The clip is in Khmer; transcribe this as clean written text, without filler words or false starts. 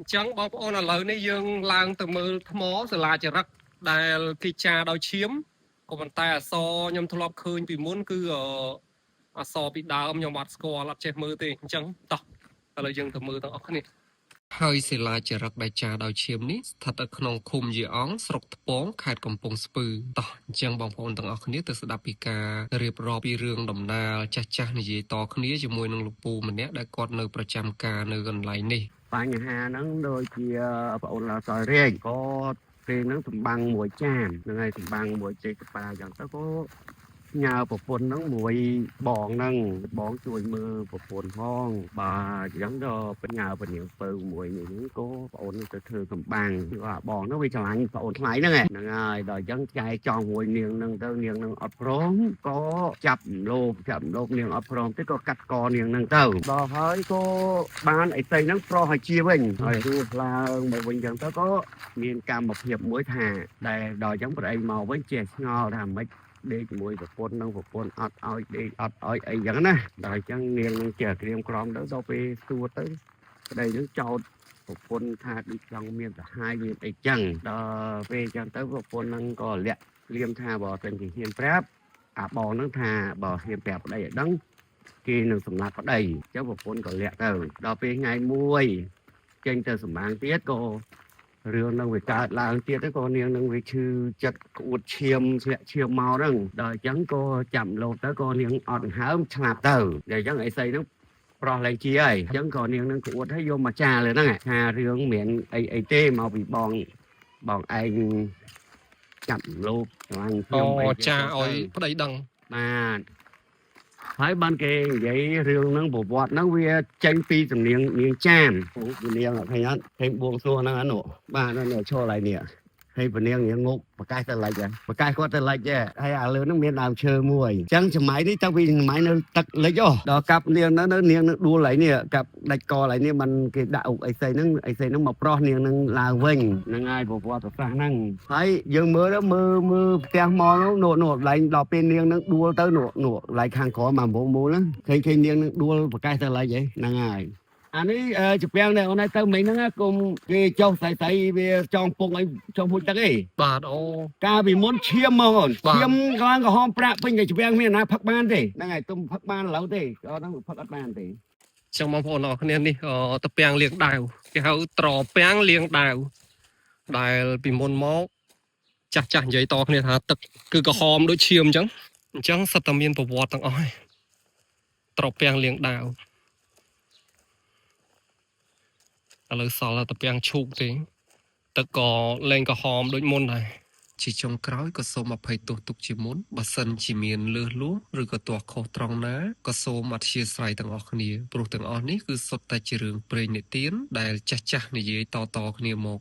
អញ្ចឹងបងប្អូនឥឡូវនេះយើងឡើងទៅមើលថ្មសិលាចារឹកដែលគេចារដោយឈាមក៏ប៉ុន្តែអក្សរខ្ញុំធ្លាប់ឃើញពីមុនគឺអក្សរពីដើមខ្ញុំអត់ស្គាល់អត់ចេះមើលទេអញ្ចឹងតោះឥឡូវយើងទៅមើលទាំងអស់គ្នាហើយសិលាចារឹកដែលចារដោយឈាមនេះស្ថិតនៅក្នុងឃុំយាអង្គស្រុកថ្ពងខេត្តកំពង់ស្ពឺតោះអញ្ចឹងបងប្អូនទាំងអស់គ្នាទៅស្ដាប់ពីការរៀបរាប់ពីរឿងដំណាលចាស់ៗនិយាយតគ្នាជាមួយនឹងលោកពូម្នាក់ដែលគាត់នៅប្រចាំការនៅកន្លែងនេះ បញ្ហាហ្នឹងដូចជាប្អូនឡាសយរាជក៏ពេលហ្នឹងសម្បាំងមួយចានហ្នឹងហើយសម្បាំងមួយចេកប៉ាអញ្ចឹងទៅក៏ញើប្រពន្ធហ្នឹងមួយបងហ្នឹងបងជួយមើលប្រពន្ធផងបាទអញ្ចឹងដល់បញ្ញាពនាងពៅមួយនេះក៏ប្អូនទៅធ្វើសម្បាំងគឺអាបងហ្នឹងវាឆ្លាញ់ប្អូនថ្លៃហ្នឹងហ្នឹងហើយដល់អញ្ចឹងចែកចង់មួយនាងហ្នឹងទៅនាងហ្នឹងអត់ព្រមក៏ចាប់លោបចាប់លោបនាងអត់ព្រមទេក៏កាត់កនាងហ្នឹងទៅដល់ហើយក៏បានអីស្អីហ្នឹងប្រោះឲ្យជាវិញហើយរស់ឡើងមកវិញអញ្ចឹងទៅក៏មានកម្មភាពមួយថាដែលដល់អញ្ចឹងប្តីមកវិញចេះឆ្ងល់ថាម៉េចដេកជាមួយប្រពន្ធនឹងប្រពន្ធអត់ឲ្យដេកអត់ឲ្យអីចឹងណាដល់អញ្ចឹងនាងនឹងជាក្រៀមក្រំទៅដល់ពេលសួរទៅប្តីនឹងចោទប្រពន្ធថាដូចចង់មានសហាយមានអីចឹងដល់ពេលចឹងទៅប្រពន្ធនឹងក៏លាក់លៀមថាបើតែគេហ៊ានប្រាប់អាបងនឹងថាបើហ៊ានប្រាប់ប្តីឲ្យដឹងគេនឹងសម្លាប់ប្តីអញ្ចឹងប្រពន្ធក៏លាក់ទៅដល់ពេលថ្ងៃមួយចេញទៅសម្បាងទៀតក៏រឿងនឹងវាកើតឡើងទៀតទៅក៏នាងនឹងវាឈឺចិត្តក្អួតឈាមធ្លាក់ឈាមមកហ្នឹងដល់អញ្ចឹងក៏ចាំលោតទៅក៏នាងអត់ដង្ហើមឆ្លាប់ទៅដល់អញ្ចឹងអីស្អីហ្នឹងប្រោះឡើងជាហើយអញ្ចឹងក៏នាងនឹងក្អួតឲ្យយកមកចាលើហ្នឹងថារឿងមិនអីអីទេមកពីបងបងឯងចាប់លោបឆ្លាញ់ខ្ញុំ អូ អី ចាឲ្យប្តីដឹង បាទហើយបានគេនិយាយរឿងហ្នឹងប្រវត្តិហ្នឹងវាចេញពីសំនៀងនាងចាមពនាងឃើញអត់ឃើញបួងសួងហ្នឹងអត់នោះបាទនោះឈរឡើយនេះហើយពនាងនាងងុកប្រកាសទៅលិចប្រកាសគាត់ទៅលិចហើយអាលើហ្នឹងមានដើមឈើមួយអញ្ចឹងសម័យនេះតាំងពីសម័យនៅទឹកលិចដល់កាប់នាងហ្នឹងនៅនាងនឹងដួលហើយនេះកាប់ដាច់កហើយនេះมันគេដាក់អុកអីស្អីហ្នឹងអីស្អីហ្នឹងមកប្រោះនាងនឹងឡើងវិញហ្នឹងហើយប្រវត្តិសាស្ត្រហ្នឹងហើយយើងមើលទៅមើលមើលផ្ទះមកនោះនោះនោះឡើងដល់ពេលនាងនឹងដួលទៅនោះនោះឡើងខាងក្រោមមកមូលហ្នឹងឃើញឃើញនាងនឹងដួលប្រកាសទៅលិចហីហ្នឹងហើយអានេះជាពាំងនេះអូនឯងទៅមិញហ្នឹងគុំគេចុះស្អីវាចងពងអីចងពុជទឹកអី បាទអូ កាលពីមុនឈាមមកអូន បាទ ឈាមក្លងក្រហមប្រាក់ពេញតែជាពាំងមានណាផឹកបានទេហ្នឹងហើយទុំផឹកបានឥឡូវទេអត់ហ្នឹងផឹកអត់បានទេ ចឹងបងប្អូនអរគ្នានេះតពាំងលៀងដាវគេហៅត្រពាំងលៀងដាវដែលពីមុនមកចាស់ចាស់និយាយតគ្នាថាទឹកគឺក្រហមដូចឈាមអញ្ចឹងអញ្ចឹងសិតតែមានប្រវត្តិទាំងអស់ហើយត្រពាំងលៀងដាវឥឡូវសល់តែត្រពាំងឈូកទេទឹកក៏លែងក្រហមដូចមុនដែរជាចុងក្រោយក៏សូមអភ័យទោសទុកជាមុនបើសិនជាមានលើសលួសឬក៏ទាស់ខុសត្រង់ណាក៏សូមអធ្យាស្រ័យទាំងអស់គ្នាព្រោះទាំងអស់នេះគឺសុទ្ធតែជារឿងព្រេងនិទានដែលចាស់ៗនិយាយតៗគ្នាមក